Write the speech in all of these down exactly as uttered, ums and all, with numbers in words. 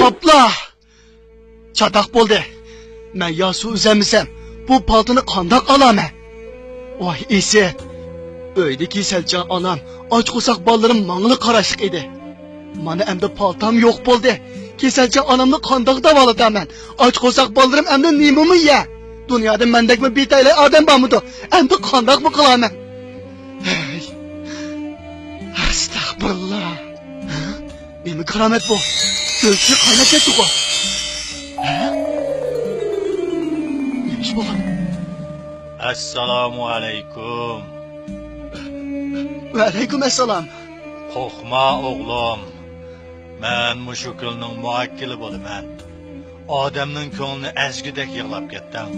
ئاپلا! چاتاق بولدى. مەن يا سۇ ئۈزەلمىسەم، بۇ پالتىنى قانداق ئالامەن؟ ۋاي ئىسىت! ئۆيدە كېسەلچان ئانام، ئاچ قورساق بالىلىرىم ماڭىلا قاراشلىق ئىدى. مانا ئەمدى پالتام يوق بولدى. كېسەلچان ئانامنى قانداق داۋالىتامەن؟ ئاچ قورساق بالىلىرىم ئەمدى نېمىمۇ يە؟ دۇنيادا مەندەكمۇ بىتەيلەي ئادەم بارمىدۇ؟ ئەمدى قانداقمۇ قىلامەن؟ ھەي! ئەستەغپۇرۇللا! نېمە كارامەت بۇ؟ ئۆلچىسى قايناپ كەتتىغۇ؟ ھە؟ نېمە ئىش بولغان؟ ئەسسالامۇ ئەلەيكۇم. ۋەئەلەيكۇم ئەسسالام. قورقما، ئوغلۇم. مەن مۇشۇ كۆلنىڭ مۇئەككىلى بولىمەن. ئادەمنىڭ كۆڭلىنى ئەزگۈدەك يىغلاپ كەتتىڭ.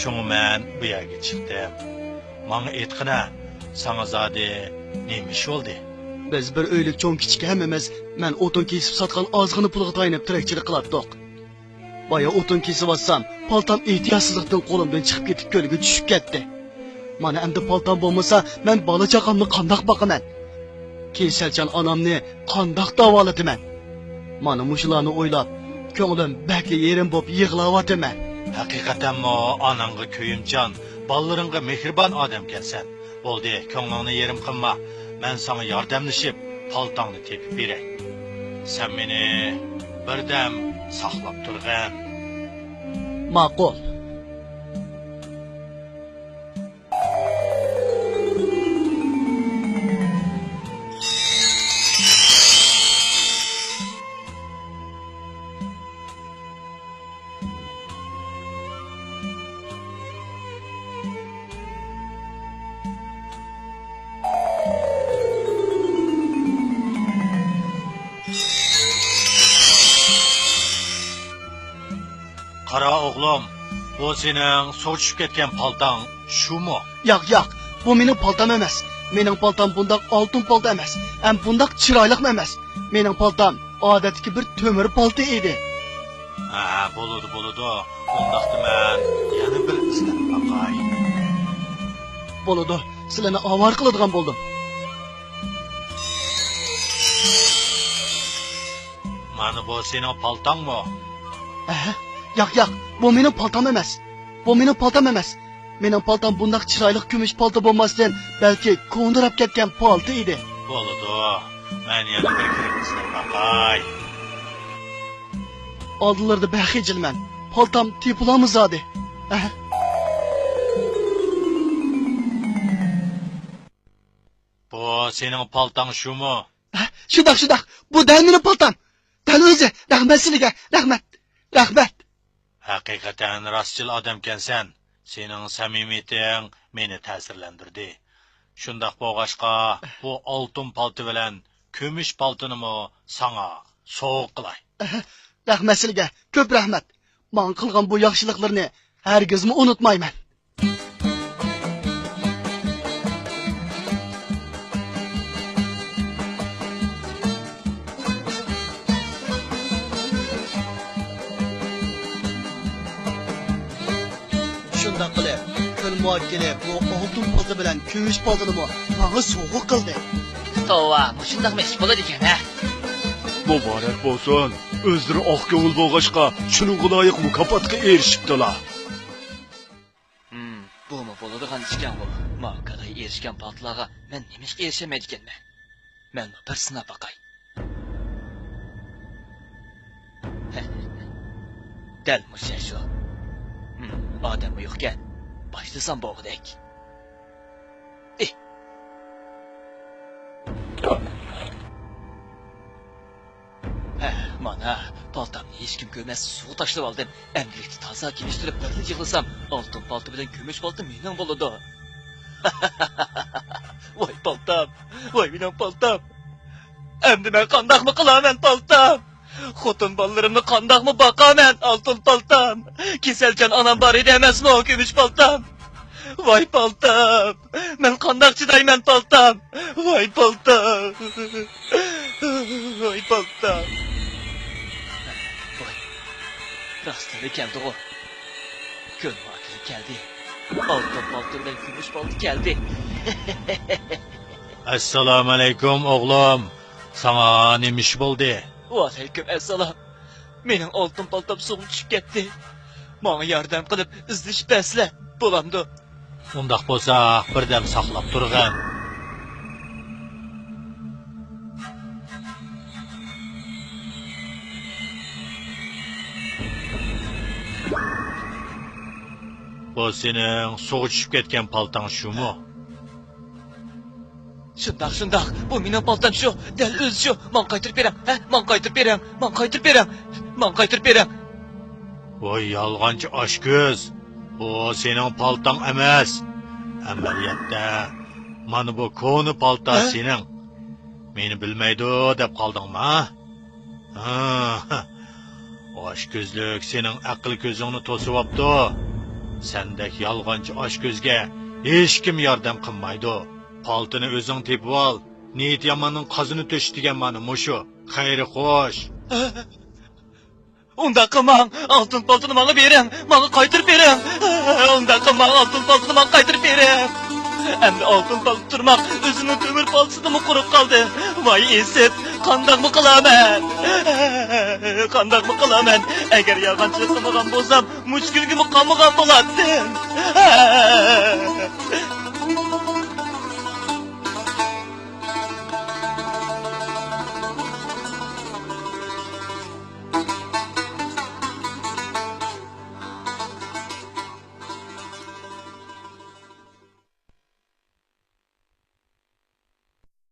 شۇڭا مەن بۇ يەرگە چىقتىم. ماڭا ئېيتقىنە، ساڭا زادى نېمە ئىش بولدى؟ بىز بىر ئۆيلۈك چوڭ-كىچىك ھەممىمىز مەن ئوتۇن كېسىپ ساتقان ئازغىنا پۇلغا تايىنىپ تىرىكچىلىك قىلاتتۇق. بايا ئوتۇن كېسىۋاتسام، پالتام ئېھتىياتسىزلىقتىن قولۇمدىن چىقىپ كېتىپ كۆلگە چۈشۈپ كەتتى. مانا ئەمدى پالتام بولمىسا، مەن بالا-چاقامنى قانداق باقىمەن؟ كېسەلچان ئانامنى قانداق داۋالىتىمەن؟ مانا مۇشۇلارنى ئويلاپ، كۆڭلۈم بەكلا يېرىم بولۇپ يىغلاۋاتىمەن. ھەقىقەتەنمۇ ئاناڭغا كۆيۈمچان، بالىلىرىڭغا مېھرىبان ئادەمكەنسەن. بولدى، كۆڭلۈڭنى يېرىم قىلما. مەن ساڭا ياردەملىشىپ، پالتاڭنى تېپىپ بېرەي. سەن مېنى بىردەم ساقلاپ تۇرغىن. ماقۇل. قارا ئوغلۇم، بۇ سېنىڭ سۇغا چۈشۈپ كەتكەن پالتاڭ شۇمۇ؟ ياق، ياق، بۇ مېنىڭ پالتام ئەمەس. مېنىڭ پالتام بۇنداق ئالتۇن پالتا ئەمەس، ھەم بۇنداق چىرايلىقمۇ ئەمەس. مېنىڭ پالتام ئادەتتىكى بىر تۆمۈر پالتا ئىدى. ھە، بولىدۇ، بولىدۇ. ئۇنداقتا مەن يەنە بىر ئىزدەپ باقاي. بولىدۇ، سىلىنى ئاۋارە قىلىدىغان بولدۇم. مانا بۇ سېنىڭ پالتاڭمۇ؟ ئەھە، ياق، ياق، بۇ مېنىڭ پالتام ئەمەس. بۇ مېنىڭ پالتام ئەمەس. مېنىڭ پالتام بۇنداق چىرايلىق كۈمۈش پالتا بولماستىن، بەلكى كوندىراپ كەتكەن پالتا ئىدى. بولىدۇ، مەن يەنە بىر كىرىپ ئىزدەپ باقاي. ئالدىلىرىدا بەك خىجىلمەن. پالتام تېپىلامۇ زادى؟ ئەھە. بۇ سېنىڭ پالتاڭ شۇمۇ؟ ھە، شۇنداق، شۇنداق. بۇ دەل مېنىڭ پالتام. دەل ئۆزى. رەھمەت سىلىگە. رەھمەت. رەھمەت. ھەقىقەتەن راستچىل ئادەمكەنسەن. سېنىڭ سەمىمىيىتىڭ مېنى تەسىرلەندۈردى. شۇنداق بولغاچقا، بۇ ئالتۇن پالتا بىلەن كۈمۈش پالتىنىمۇ ساڭا سوۋغا قىلاي. رەھمەت سىلىگە. كۆپ رەھمەت. ماڭا قىلغان بۇ ياخشىلىقلىرىنى ھەرگىزمۇ ئۇنتۇمايمەن. شۇنداق قىلىپ، كۆل مۇئەككىلى بۇ ئالتۇن پالتا بىلەن كۈمۈش پالتىنىمۇ ماڭا سوۋغا قىلدى. توۋا، مۇشۇنداقمۇ ئىش بولىدىكەن ھە؟ مۇبارەك بولسۇن! ئۆزلىرى ئاق كۆڭۈل بولغاچقا، شۇنىڭغا لايىق مۇكاپاتقا ئېرىشىپتىلا. ھىم، بۇمۇ بولىدىغان ئىشكەنغۇ. ماۋۇ گاداي ئېرىشكەن پالتىلارغا مەن نېمىشقا ئېرىشەلمەيدىكەنمەن؟ مەنمۇ بىر سىناپ باقاي. دەل مۇشۇ شۇ. ھىم، ئادەممۇ يوقكەن. باشلىسام بولغۇدەك. ئېھ. ھە، مانا، پالتامنى ھېچكىم كۆرمەستىن سۇغا تاشلىۋالدىم. ئەمدىلىكتە تازا كېلىشتۈرۈپ بىرلا يىغلىسام، ئالتۇن پالتا بىلەن كۈمۈش پالتا مېنىڭ بولىدۇ. ۋاي پالتام، ۋاي مېنىڭ پالتام. ئەمدى مەن قانداقمۇ قىلارمەن پالتام؟ خوتۇن بالىلىرىمنى قانداقمۇ باقارمەن ئالتۇن پالتام؟ كېسەلچان ئانام بار ئىدى ئەمەسمۇ كۈمۈش پالتام؟ ۋاي پالتام، مەن قانداق چىدايمەن پالتام؟ ۋاي پالتام، ۋاي پالتام. ۋاي، راستلا كەلدىغۇ. كۆل ماكىلى كەلدى. ئالتۇن پالتا بىلەن كۈمۈش پالتا كەلدى. ئەسسالامۇئەلەيكۇم ئوغلۇم. ساڭا نېمە ئىش بولدى؟ ۋەئەلەيكۇم ئەسسالام. مېنىڭ ئالتۇن پالتام سۇغا چۈشۈپ كەتتى. ماڭا ياردەم قىلىپ ئىزدىشىپ بەرسىلە، بولامدۇ؟ ئۇنداق بولسا، بىردەم ساقلاپ تۇرغىن. بۇ سېنىڭ سۇغا چۈشۈپ كەتكەن پالتاڭ شۇمۇ؟ شۇنداق، شۇنداق. بۇ مېنىڭ پالتام شۇ. دەل ئۆزى شۇ. ماڭا قايتۇرۇپ بېرىڭ. ھە؟ ماڭا قايتۇرۇپ بېرىڭ. ماڭا قايتۇرۇپ بېرىڭ. ماڭا قايتۇرۇپ بېرىڭ. ۋاي يالغانچى ئاچكۆز. بۇ سېنىڭ پالتاڭ ئەمەس. ئەمەلىيەتتە، مانا بۇ كونا پالتا ھە؟ سېنىڭ. مېنى بىلمەيدۇ دەپ قالدىڭمۇ، ھە؟ ھا، ئاچكۆزلۈك سېنىڭ ئەقىل كۆزۈڭنى توسۇۋاپتۇ. سەندەك يالغانچى ئاچكۆزگە ھېچكىم ياردەم قىلمايدۇ. پالتىنى ئۆزۈڭ تېپىۋال. نىيىتى ياماننىڭ قازىنى تۆشۈك دېگەن مانا مۇشۇ. خەيرى خوش. ئۇنداق قىلماڭ، ئالتۇن پالتىنى ماڭا بېرىڭ، ماڭا قايتۇرۇپ بېرىڭ. ئۇنداق قىلماڭ، ئالتۇن پالتىنى ماڭا قايتۇرۇپ بېرىڭ. ئەمدى ئالتۇن پالتا تۇرماق ئۆزىنىڭ تۆمۈر پالتىسىدىنمۇ قۇرۇپ قالدى. ۋاي ئىسىت، قانداقمۇ قىلامەن؟ قانداقمۇ قىلامەن؟ ئەگەر يالغانچىلىق قىلمىغان بولسام، مۇشۇ كۈنگىمۇ قالمىغان بولاتتىم.